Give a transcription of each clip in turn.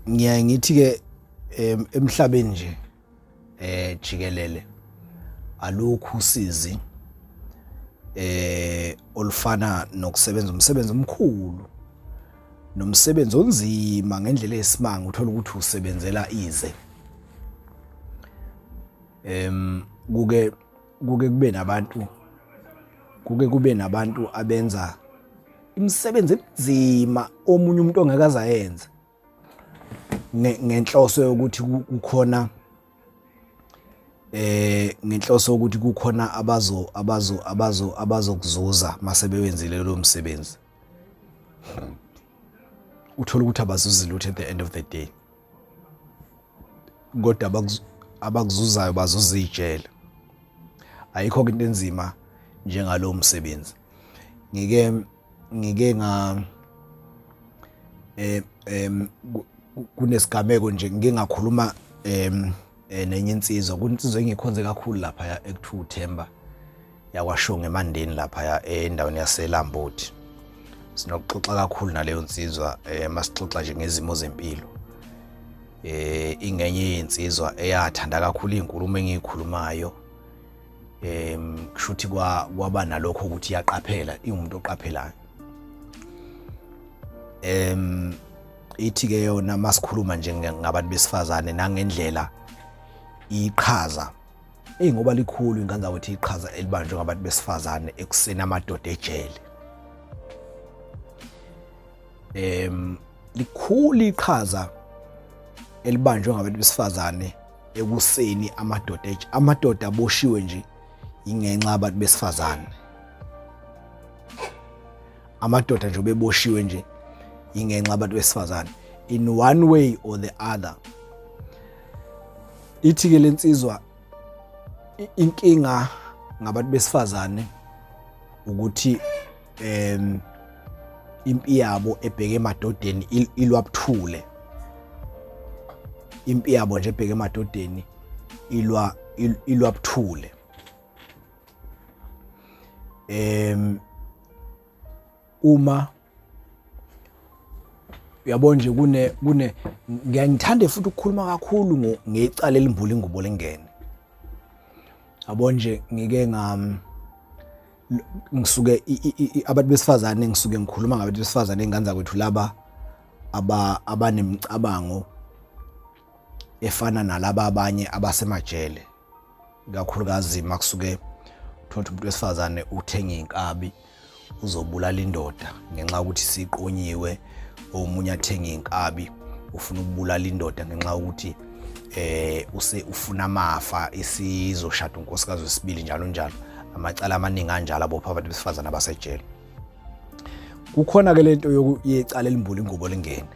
Ngiyaye ngithi ke emhlabeni nje jikelele alukho usizi olufana nokusebenza umsebenzi omkhulu nomsebenzi onzima ngendlela eyisimanga, uthola ukuthi usebenzela ize. Kuke kube nabantu, kuke kube nabantu abenza imisebenzi enzima omunye umuntu ongeke azayenze ngenhloso yokuthi kukhona ngenhloso yokuthi kukhona abazo abazo abazo abazokuzuza mase bewenzile lo msebenzi. Uthola ukuthi abazuzi lutho at the end of the day, kodwa abakuzuzayo bazuza ijele. Ayikho into enzima njengalowo msebenzi. Ngike nga em kunesigameko nje, ngike ngakhuluma nenye insizwa, kunsizwa engikhonze kakhulu lapha ekuthiwa uThemba yakwaShongo eMandeni lapha endaweni yaseLamboti. Sinokuxoxa kakhulu naleyo nsizwa, masixoxa nje ngezimo zempilo. Ingenye yezinsizwa eyathanda kakhulu izinkulumo engiyikhulumayo. Kushuthi kwaba nalokho ukuthi iyaqaphela, iwumuntu oqaphelayo. Ithi ke yona masikhuluma nje ngabantu besifazane nangendlela iqhaza, eyi ngoba likhulu ingane zakwethu iqhaza elibanjwe ngabantu besifazane ekuseni amadoda ejele. Likhulu iqhaza elibanjwe ngabantu besifazane ekuseni amadoda ejele. Amadoda aboshiwe nje ingenxa yabantu besifazane. Amadoda nje beboshiwe nje ingenxa abantu besifazane in one way or the other. Ithi ke lensizwa inkinga ngabantu besifazane ukuthi impi yabo ebheke emadodeni ilwa buthule. Impi yabo nje ebheke emadodeni ilwa buthule. Uma uyabona nje kune ngiyangithanda futhi ukukhuluma kakhulu ngecala elimbula ingubo lengene. Yabo nje ngike nga ngisuke abantu besifazane, ngisuke ngikhuluma ngabantu besifazane ingane zakwethu laba abanemicabango efana nalaba abanye abasemajele, kakhulukazi makusuke uthola umuntu wesifazane uthenga inkabi uzobulala indoda ngenxa yokuthi siqonyiwe, omunye athenga inkabi ufuna ukubulala indoda ngenxa yokuthi use ufuna amafa, isizoshada unkosikazi wesibili, njalo njalo. Amacala amaningi anjalo abopha abantu besifazane abasejele. Kukhona ke lento yecala elimbula ingubo lingene.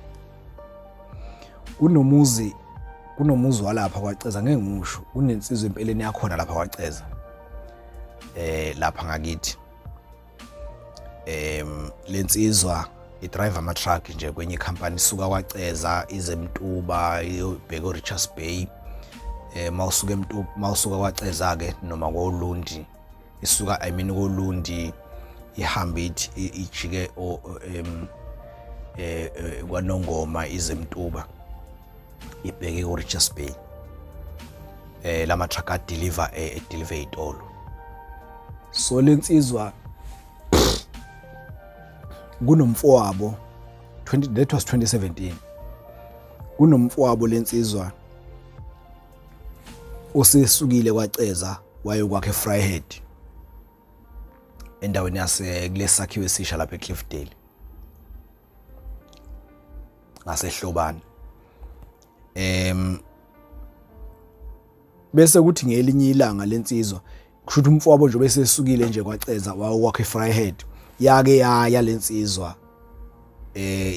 Kunomuzi walapha kwaCeza, ngeke ngisho, kunensizwa empeleni yakhona lapha kwaCeza lapha ngakithi. Lensizwa idrive ama truck nje kwenye company, isuka kwaCeza ize eMtuba iyobheka oRichards Bay. Mawusuka eMtuba, mawusuka kwaCeza ke noma koLundi, isuka, I mean, koLundi ihambe ithi ijike kwaNongoma ize eMtuba ibheke ku-Richards Bay. Lama truck a deliver, deliver itolo. So lensizwa kunomfowabo, 20, that was 2017, kunomfowabo lensizwa osesukile kwaCeza wayokwakhe eVryheid endaweni yase kulesakhiwo esisha lapha eCliffdale ngasehlobane. Bese kuthi ngelinye ilanga lensizwa, kusho ukuthi umfowabo nje besesukile nje kwaCeza wayokwakhe eVryheid, yake yaya lensizwa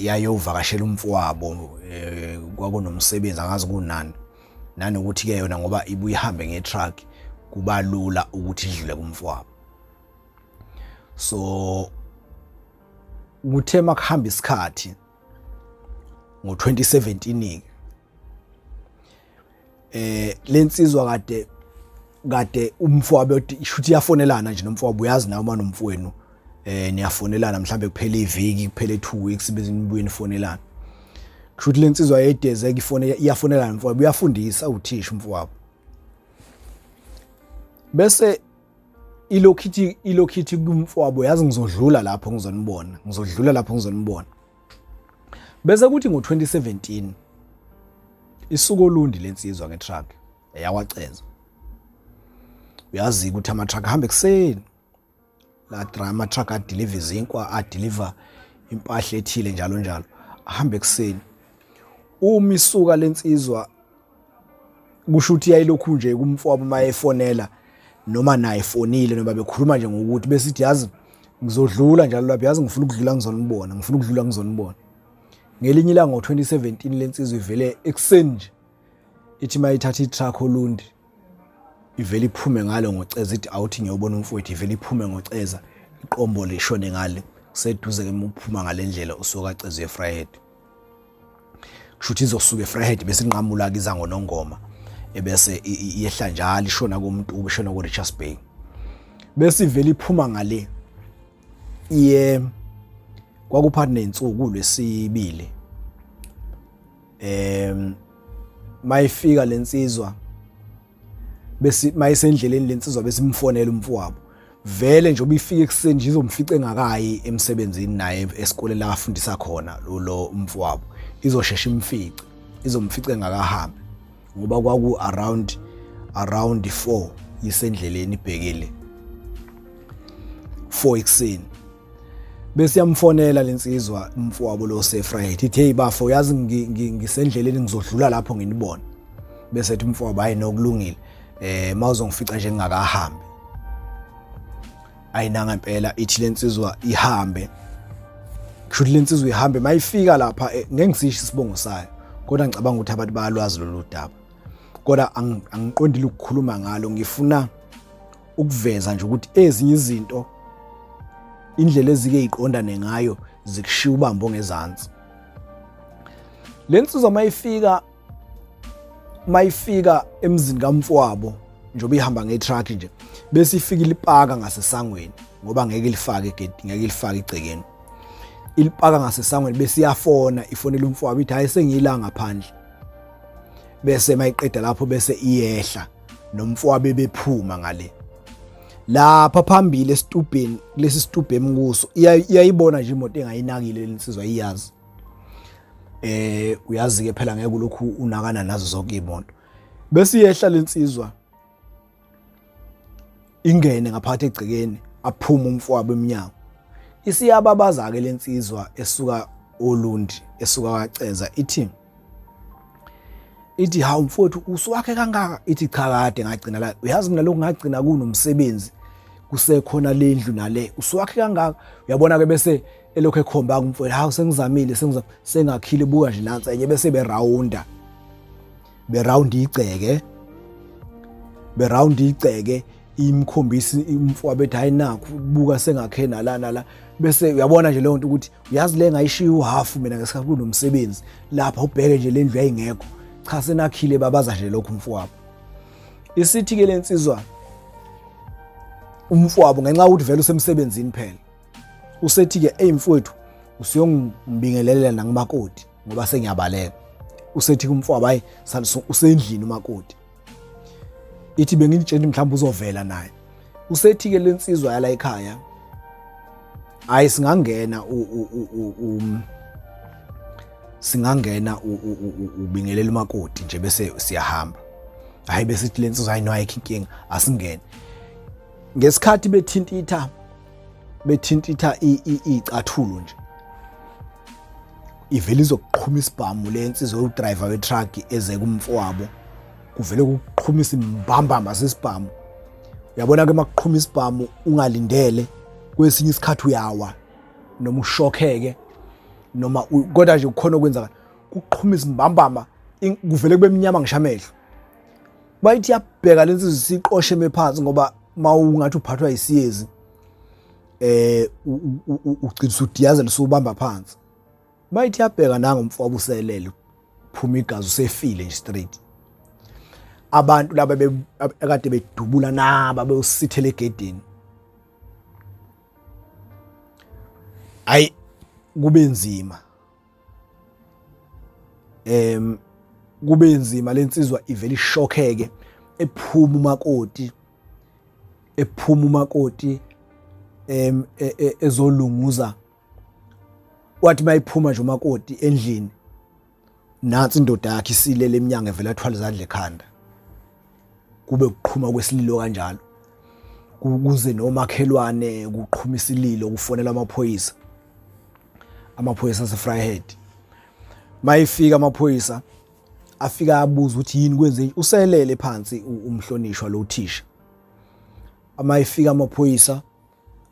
yayovakashela umfowabo, kwakunomsebenzi angazi kunani nanokuthi ke yona ngoba ibuye ihambe ngetruck kuba lula ukuthi idlule kumfowabo. So kuthe makuhamba isikhathi ngo-2017 lensizwa kade umfowabo ishuthi iyafonelana nje nomfowabo, uyazi nawe uma nomfowenu niyafonelana, mhlambe kuphela iviki, kuphele 2 weeks bese nibuye nifonelana. Kusho ukuthi lensizwa yayidezeka ifone iyafonela nomfowabo, uyafundisa uthisha umfowabo. Bese ilokhithi ilokhithi kumfowabo, yazi ngizodlula lapho ngizonibona, ngizodlula lapho ngizonibona. Bese kuthi ngo-2017 isuka olundi lensizwa ngetruck eyawaceza. Uyazi ukuthi ama-truck ahamba ekuseni la ama-truck adeliver izinkwa, adeliver impahla ethile njalo njalo, ahamba ekuseni. Uma isuka lensizwa kusho ukuthi yayilokhu nje kumfowabo uma efonela noma naye efonile noma bekhuluma nje ngokuthi besithi yazi ngizodlula njalo lapho, yazi ngifuna ukudlula ngizonibona, ngifuna ukudlula ngizonibona. Ngelinye ilanga ngo-2017 lensizwa ivele ekuseni nje ithi uma ithatha i-truck olundi ivele iphume ngalo ngoceza, ithi awuthi ngiyobona umfowethu, ivele iphume ngoceza iqombo lishone ngale kuseduze ke uphuma ngale ndlela usuka ceza eFryhead. Kusho ukuthi izosuka eFryhead bese inqamula kiza ngoNongoma ebese iyehla njalo ishona koMntuba, ishona ko-Richards Bay, bese ivele iphuma ngale iye kwakuphathi nensuku lwesibili. Mayifika lensizwa bese mayisendleleni lensizwa bese imfonela umfowabo, vele nje ubifika ekuseni nje izomfica engakayi emsebenzini naye esikoleni la afundisa khona lo umfowabo, izoshesha imfice, izomfica engakahambi ngoba kwaku around 4 isendleleni ibhekile 4 ekuseni. Bese yamfonela lensizwa umfowabo lo seFriday, ithi hey bafo, uyazi ngisendleleni ngizodlula lapho nginibone. Bese ethi umfowabo hayi nokulungile, mawuzongifica nje ngingakahambi. Ayinanga impela ithi lensizwa ihambe, kusho ukuthi lensizwa ihambe mayifika lapha ngeke ngisisho isibongo sayo kodwa ngicabanga ukuthi abantu bayalwazi lolu daba, kodwa angiqondile ukukhuluma ngalo, ngifuna ukuveza nje ukuthi ezinye izinto indlela ezike iqondane ngayo zikushiya ubambo ngezansi. Lensizwa mayifika emzini kamfowabo njengoba ihamba ngetruck nje, bese ifika ilipaka ngasesangweni ngoba ngeke ilifake egate, ngeke ilifake igcekeni, ilipaka ngasesangweni bese iyafona, ifonela umfowabo ithi hayi sengiyila ngaphandle. Bese mayiqeda lapho bese iyehla nomfowabo bephuma ngale lapha phambili esitubheni, kulesi situbhe emkuso iyayibona nje imoto engayinakile lensizwa iyazi. Uyazi ke phela ngeke ulokhu unakana nazo zonke imoto. Bese iyehla lensizwa ingene ngaphakathi egcekeni, aphuma umfowabo eminyango. Isiyababaza ke lensizwa esuka olundi esuka kaCeza, ithi hawu mfowethu usuwakhe kangaka, ithi cha kade ngagcina la, uyazi mina lokhu ngagcina kunomsebenzi kusekhona lendlu nale, usuwakhe kangaka uyabona ke. Bese elokhu ekhomba kumfowethu, hawu sengizamile, sengakhile, buka nje nansi enye. Bese berawunda berawunda igceke, berawunda igceke, imkhombisi umfowabo ethi hayi nakhu buka sengakhe nala nala. Bese uyabona nje leyo nto ukuthi uyazi le ngayishiya uhafu mina ngesikhathi kunomsebenzi lapha, ubheke nje le ndlu yayingekho, cha senakhile, babaza nje lokhu umfowabo. Isithi ke lensizwa umfowabo ngenxa yokuthi vele usemsebenzini phela, usethi ke ey mfowethu usuyongibingelelela nangumakoti ngoba sengiyabaleka. Usethi kumfowabo hayi usendlini umakoti, ithi bengitshela mhlawumbe uzovela naye. Usethi ke lensizwa yala ekhaya hayi singangena singangena ubingelela umakoti nje bese siyahamba. Hayi bese ithi lensizwa hayi no ayikho inkinga asingene. Ngesikhathi bethintitha icathulo nje ivele izokuqhuma isibhamu lensizwa udriver wetruck eze kumfowabo, kuvele kuqhumisa imbambamba sesibhamu. Uyabona ke makuqhuma isibhamu ungalindele, kwesinye isikhathi uyawa noma ushokheke noma kodwa nje kukhona okwenzakala, kuqhuma isimbambamba kuvele kube mnyama ngisho amehlo. Bayithi yabheka lensizwa isiqoshe phansi ngoba mawungathi uphathwa isiyezi ugcina usudiyazela usubamba phansi. Bayithi yabheka nanga umfowabo uselele phuma igazi usefile nje straight. Abantu laba ekade bedubula naba beyosithela egedini, ayi kube nzima. Kube nzima, lensizwa ivele ishokheke ephuma umakoti, ephuma umakoti ezolunguza. Wathi mayiphuma nje umakoti endlini, nansi indoda yakhe isilele eminyango, evela athwala izandla ekhanda, kube kuqhuma kwesililo kanjalo, kuze nomakhelwane kuqhuma isililo, kufonela amaphoyisa, amaphoyisa aseVryheid. Mayifika amaphoyisa, afika abuza ukuthi yini kwenze, uselele phansi umhlonishwa lo thisha. Amayifika amaphoyisa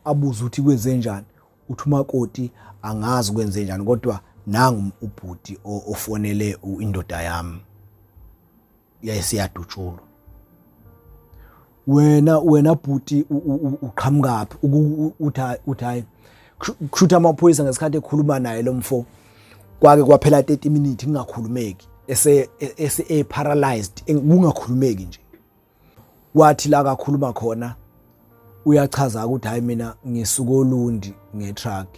abuza ukuthi kwenze njani, uthi umakoti angazi kwenze njani, kodwa nangu ubhuti ofonele indoda yami yayisiyadutshulwa. Wena bhuti uqhamukaphi? Uthi hayi, kushuthi amaphoyisa ngesikhathi ekhuluma naye lo mfo kwake kwaphela 30 minutes kungakhulumeki, ese ese paralyzed, kungakhulumeki nje. Wathi la kakhuluma khona uyachaza ukuthi hayi, mina ngisuka oLundi ngetruck,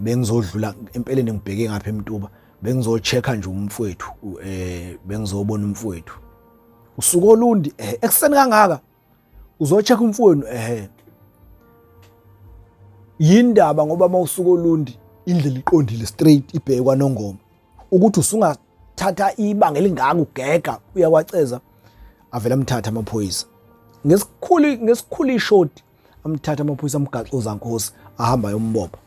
bengizodlula empeleni ngibheke ngapha eMtuba, bengizochecka nje umfowethu, bengizobona umfowethu. Usuka oLundi ekuseni kangaka uzochecka umfowenu? Yindaba ngoba mawusuka oLundi indlela iqondile straight ibheke kwaNongoma, ukuthi usungathatha ibanga elingaka ugega uya kwaCeza. Avela amthatha amaphoyisa ngesikhulu ishoti, amthatha amaphoyisa, amgaxa ozankosi, ahamba yombopha.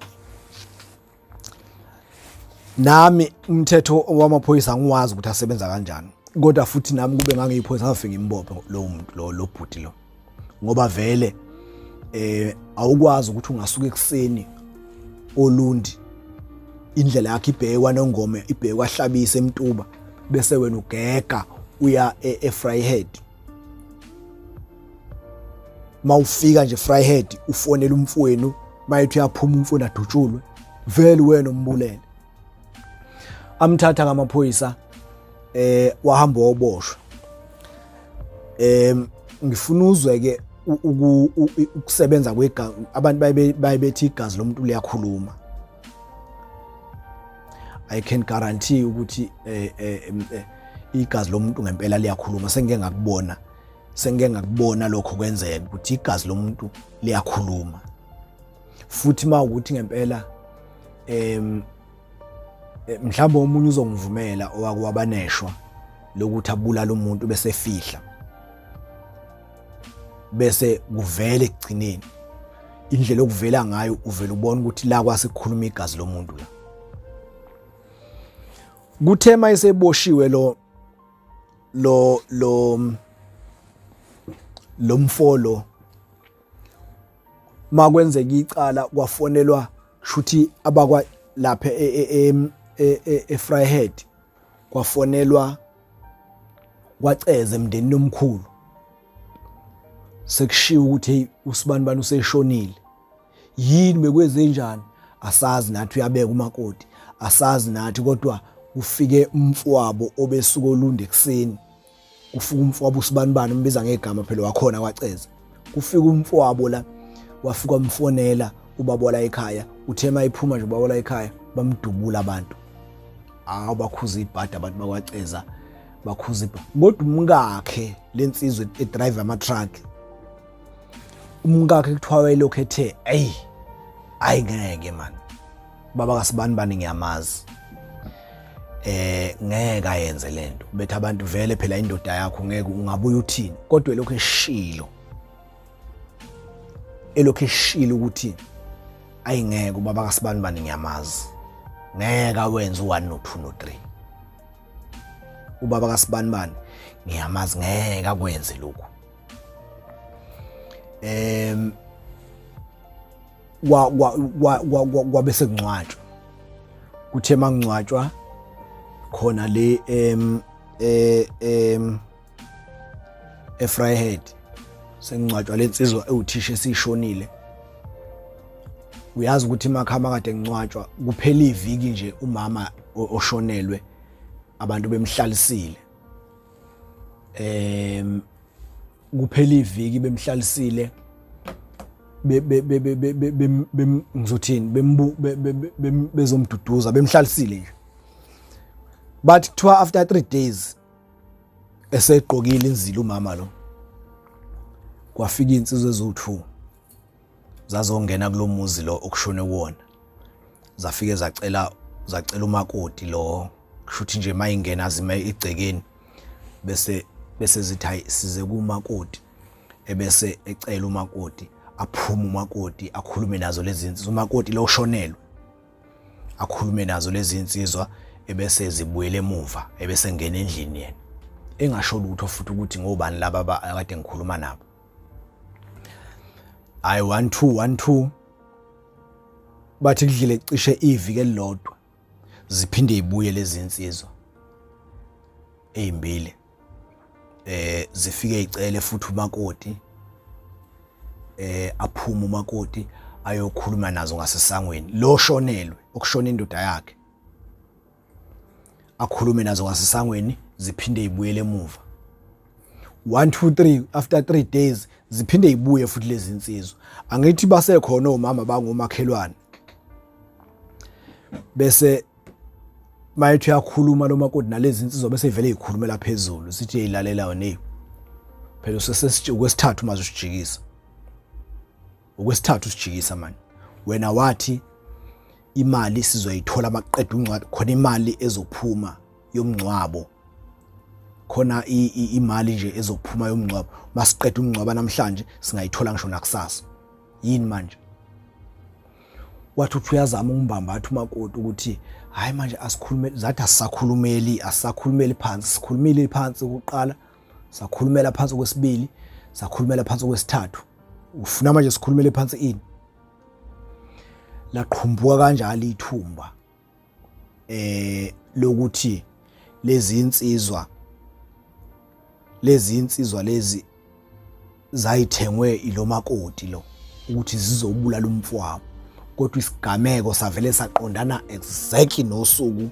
Nami umthetho wamaphoyisa angiwazi ukuthi asebenza kanjani, kodwa futhi nami kube ngangiyiphoyisa ngafike ngimbophe lo muntu lo, lo bhuti lo, ngoba vele awukwazi ukuthi ungasuka ekuseni oLundi, indlela yakhe ibheke kwaNongoma, ibheke kwaHlabisa eMtuba, bese wena ugega uya eVryheid. Mawufika nje Vryheid ufonela umfowenu, mayethi uyaphuma umfowenu adutshulwe, vele wena umbulele. Amthatha ngamaphoyisa, wahamba woboshwa. Ngifuna uzwe ke ukusebenza kwegazi. Abantu baye bethi igazi lomuntu liyakhuluma. I can guarantee ukuthi igazi lomuntu ngempela liyakhuluma. Sengike ngakubona lokho kwenzeka, ukuthi igazi lomuntu liyakhuluma. Futhi uma ukuthi ngempela mhlawumbe omunye uzongivumela owakwabaneshwa lokuthi abulala umuntu bese fihla, bese kuvele ekugcineni indlela okuvela ngayo, uvela ubona ukuthi la kwase kukhuluma igazi lomuntu la. Kuthe mayeseboshiwe lo mfolo, makwenzeka icala kwafonelwa shuthi abakwa lapha eVryheid, kwafonelwa kwaCeza emndenini omkhulu, sekushiwo ukuthi hey, usibani bani useshonile. Yini bekwenze njani asazi nathi, uyabeka umakoti, asazi nathi, kodwa kufike umfowabo obesuka oLundi ekuseni. Kufika umfowabo usibani bani, umbiza ngegama phela wakhona kwaCeza. Kufika umfowabo la, wafika wamfonela ubaba la ekhaya. Uthe mayiphuma nje ubaba la ekhaya, bamdubula abantu. Awu, bakhuza ibhadi abantu bakwaCeza, bakhuza ibhadi. Kodwa umkakhe lensizwe edrive ama truck, umkakhe kuthiwa wayelokhu ethe, "Ey, ayi ngeke man, baba kasibani bani ngiyamazi, ngeke ayenze lento." Bethe abantu vele phela indoda yakho ngeke ungabuya uthini, kodwa elokhu eshilo ukuthi ayingeke, ubaba kasibani bani ngiyamazi, ngeke awenze u1 no 2 no 3, ubaba kasibani bani ngiyamazi, ngeke akwenze lokhu. Kwa kwa kwa kwabe sekungcwatshwa. Kuthe mangcwatshwa khona le em eh em eVryheid, sengcwatshwa lensizwa ewuthisha esishonile. Uyazi ukuthi emakhama kade ngcwatshwa kuphela iviki nje umama oshonelwe, abantu bemhlalisile, kuphela iviki bemhlalisile, be be be be be ngizothini, bezomduduza, bemhlalisile nje. But kuthiwa after 3 days esegqokile inzilo umama lo, kwafika insizwa eziwu2 zazongena kulomuzi lo okushone kuwona. Zafike zacela umakoti lo, kushuthi nje mayingena zime igcekeni, bese zithi hayi, size kumakoti. Ebese ecela umakoti aphume, umakoti akhulume nazo lezi insizwa, umakoti lo oshonelwe akhulume nazo lezi insizwa, ebese zibuyele emuva, ebese ngena endlini yena engasho lutho futhi ukuthi ngobani laba akade ngikhuluma nabo. Hayi, 1 2 1 2, bathi kudlile cishe iviki elilodwa, ziphinde ibuye lezi insizwa ezimbili, zifike icele futhi umakoti, aphuma umakoti ayokhuluma nazo ngasesangweni, lo shonelwe okushona indoda yakhe, akhulume nazo ngasesangweni, ziphinde ibuyele emuva. 1 2 3, after 3 days ziphinde ibuye futhi lezi insizwa. Angithi basekhona omama bangomakhelwane. Bese mayethi uyakhuluma lo makoti nalezi insizwa, bese ivele ikhulumela phezulu, sithi eyilalela wena, phela usesesithathu manje usijikisa, okwesithathu usijikisa manje wena. Wathi imali sizoyithola maqeda ungcwabo, khona imali ezophuma yomngcwabo, khona imali nje ezophuma yomngcwabo. Masiqeda umngcwabo namhlanje, singayithola ngisho nakusasa. Yini manje? Wathi uthi uyazama ukumbamba, athi umakoti ukuthi hayi, manje asikhulume. Zathi asisakhulumeli, asisakhulumeli phansi, sikhulumile phansi ukuqala, sakhulumela phansi kwesibili, sakhulumela phansi kwesithathu, ufuna manje sikhulumele phansi ini? Laqhumbuka kanjalo ithumba lokuthi lezi insizwa lezi zayithengwe ilomakoti lo ukuthi zizobulala umfowabo, kodwa isigameko savele saqondana exactly nosuku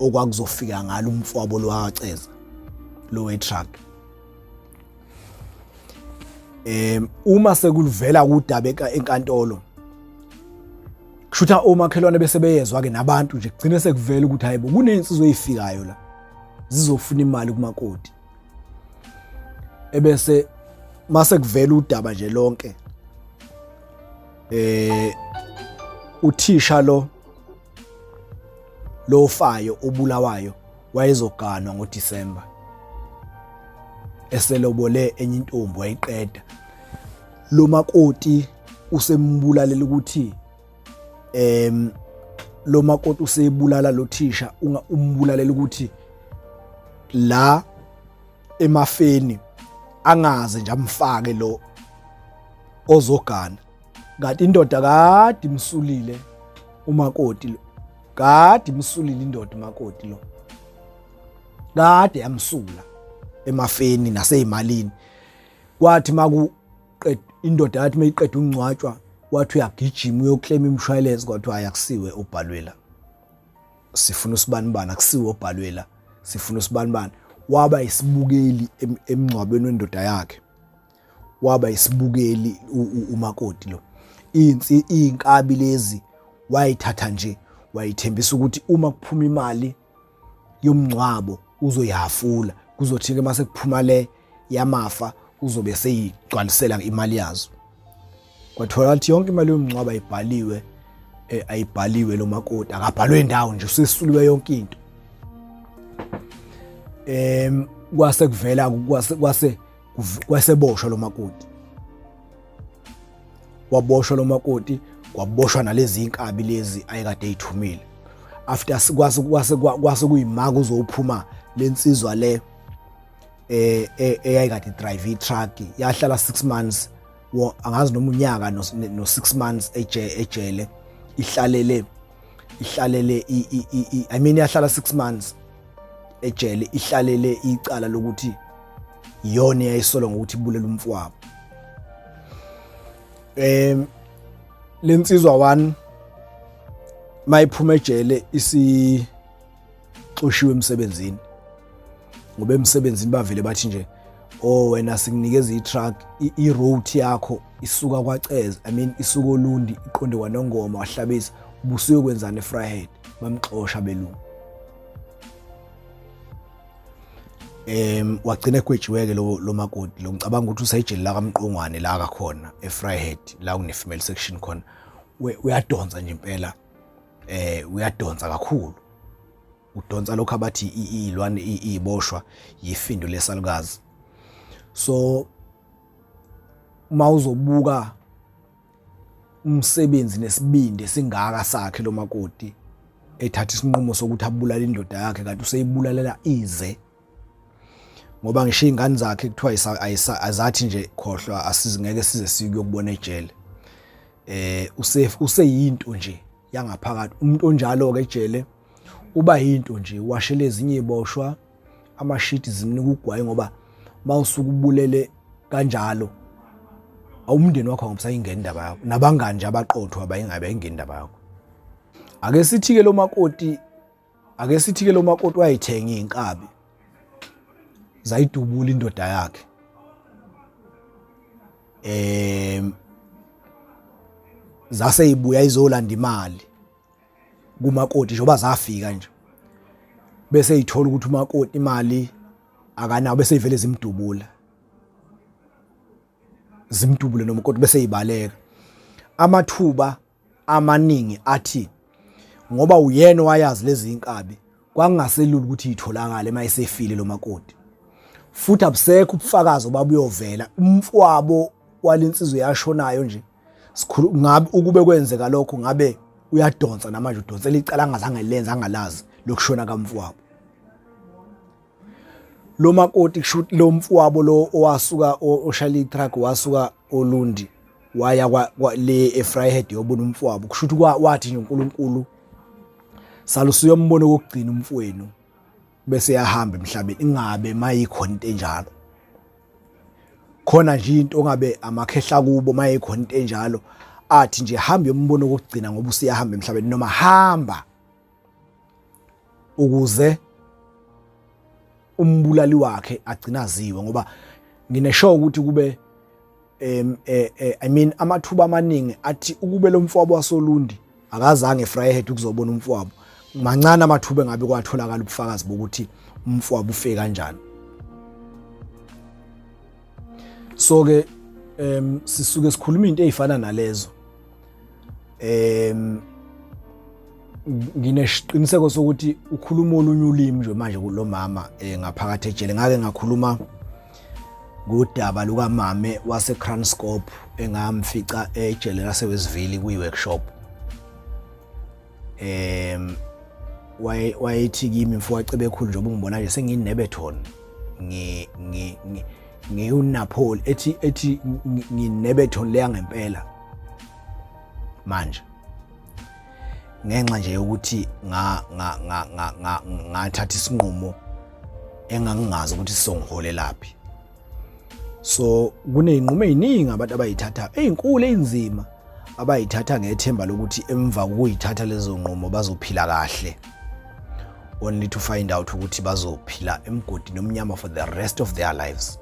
okwakuzofika ngalo umfowabo lo wakaceza lo we-truck. Uma sekuluvela kudaba enkantolo, kushutha omakhelwane bese beyezwa ke nabantu nje, kugcine sekuvela ukuthi hayibo, kunezinsizwa ezifikayo la zizofuna imali kumakoti. Ebese mase kuvela udaba nje lonke, uthisha lo lofayo obulawayo wayezoganwa ngoDisemba, eselobole enye intombi wayiqeda. Lo makoti usembulalela ukuthi lo makoti usebulala lo thisha, umbulalela ukuthi la emafeni angaze nje amfake lo ozogana, kanti indoda kade imsulile umakoti lo, kade imsulile indoda umakoti lo, kade yamsula emafeni naseyimalini. Kwathi maku indoda yathi mayiqeda ungcwatshwa, wathi uyagijima uyoclaim imshwalense, kwathiwa ayakusiwe obhalwela, sifuna usibanibani, akusiwe obhalwela, sifuna usibanibani. Waba isibukeli emngcwabeni wendoda yakhe, waba isibukeli umakoti lo. Insi inkabi lezi wayithatha nje, wayithembisa ukuthi uma kuphuma imali yomngcwabo uzoyihafula, kuzothi ke mase kuphuma le yamafa uzobe seyigcwalisela imali yazo. Kwathola ukuthi yonke imali yomngcwabo ayibhaliwe, ayibhaliwe lo makoti, akabhalwe indawo nje, usesuliwe yonke into. Kwase kuvela kwase kwaseboshwa lo makoti, waboshwa lo makoti, kwaboshwa nalezi inkabi lezi ayekade eyithumile. After kwase kuyimaka uzophuma lensizwa le eyayikade drive i-truck, yahlala 6 months, angazi noma unyaka no 6 months ejele, ihlalele, I mean, yahlala 6 months ejele, ihlalele icala lokuthi iyona eyayisolwa ngokuthi ibulele umfowabo. Lensizwa 1 mayiphuma ejele isixoshiwe emsebenzini, ngoba emsebenzini bavele bathi nje, "Oh wena, sikunikeza i-truck, i-route yakho isuka kwaCeza, I mean, isuka oLundi iqonde kwaNongoma, wahlabisa, ubusuyokwenzani eVryheid?" Bamxosha belungu. Wagcina egwetshiweke lo makoti lo. Ngicabanga ukuthi usejele la kaMqongwane la kakhona eVryheid, la kune female section khona. Uyadonsa nje impela, uyadonsa kakhulu, udonsa lokho abathi izilwane iziboshwa yifindo lesalukazi. So uma uzobuka umsebenzi nesibindi esingaka sakhe lo makoti, ethatha isinqumo sokuthi abulale indoda yakhe, kanti useyibulalela ize, ngoba ngisho izingane zakhe kuthiwa azathi nje, "Khohlwa, asizingeke size sikuyokubona ejele." Useyinto nje yangaphakathi. Umuntu onjalo ke ejele uba yinto nje, washele ezinye iboshwa amashidi, zimnika ugwayi, ngoba mawusuka ubulele kanjalo, awumndeni wakho angabusayingena indaba yakho, nabangani nje abaqotho abayingabe ayingena indaba yakho. Ake sithi ke lo makoti, ake sithi ke lo makoti wayithenga inkabi, zayidubula indoda yakhe, zase ibuya izolanda imali kumakoti. Njengoba zafika nje, bese ithola ukuthi umakoti imali akanawo, bese ivele zimdubula, zimdubule nomakoti, bese ibaleka. Amathuba amaningi athi ngoba uyena owayazi lezi inkabi, kwakungaselula ukuthi itholakale mayesefile lo makoti, futhi abusekho ubufakazi obabuyovela umfowabo walinsizwe yashonayo nje. Sikhulu ngabe ukube kwenzeka lokho, ngabe uyadonsa namanje, udonsela icala angazange lenza, angalazi, lokushona kamfowabo lo makoti. Kusho lo mfowabo lo owasuka oshayela i-truck, wasuka oLundi waya kwa le eVryheid yobona umfowabo. Kusho ukuthi wathi nje uNkulunkulu, "Salusuyombona kokugcina umfowenu," bese yahamba emhlabeni. Ingabe mayikhona into enjalo khona nje, into ongabe amakhehla kubo, mayikhona into enjalo, athi nje, "Hamba yombono kokugcina ngoba usiyahamba emhlabeni," noma, "Hamba ukuze umbulali wakhe agcina aziwe," ngoba ngineshow ukuthi kube I mean, amathuba amaningi athi ukube lo mfowabo wasoLundi akazange eVryheid ukuzobona umfowabo, mancane amathuba engabe kwatholakala ubufakazi bokuthi umfowabo ufe kanjani. So ke sisuke sikhuluma into ezifana nalezo. Nginesiqiniseko sokuthi ukhuluma olunye ulimi nje manje kulo mama ngaphakathi ejele. Ngake ngakhuluma ngodaba lukamame wase Kranskop engamfica ejele laseWestville kwi-workshop. Wayethi kimi, "Mfowethu Cebekhulu, njengoba ungibona nje sengiyiNebeton, ngi ngi ngiwuNapoli," ethi, "Nginebeton leya ngempela manje, ngenxa nje yokuthi nga nga nga nga ngathatha isinqumo engangingazi ukuthi sizongiholelaphi." So kunezinqumo eziningi abantu abayithatha, ezinkulu, ezinzima, abayithatha ngethemba lokuthi emva kokuyithatha lezo nqumo bazophila kahle, only to find out ukuthi bazophila emgodini omnyama for the rest of their lives.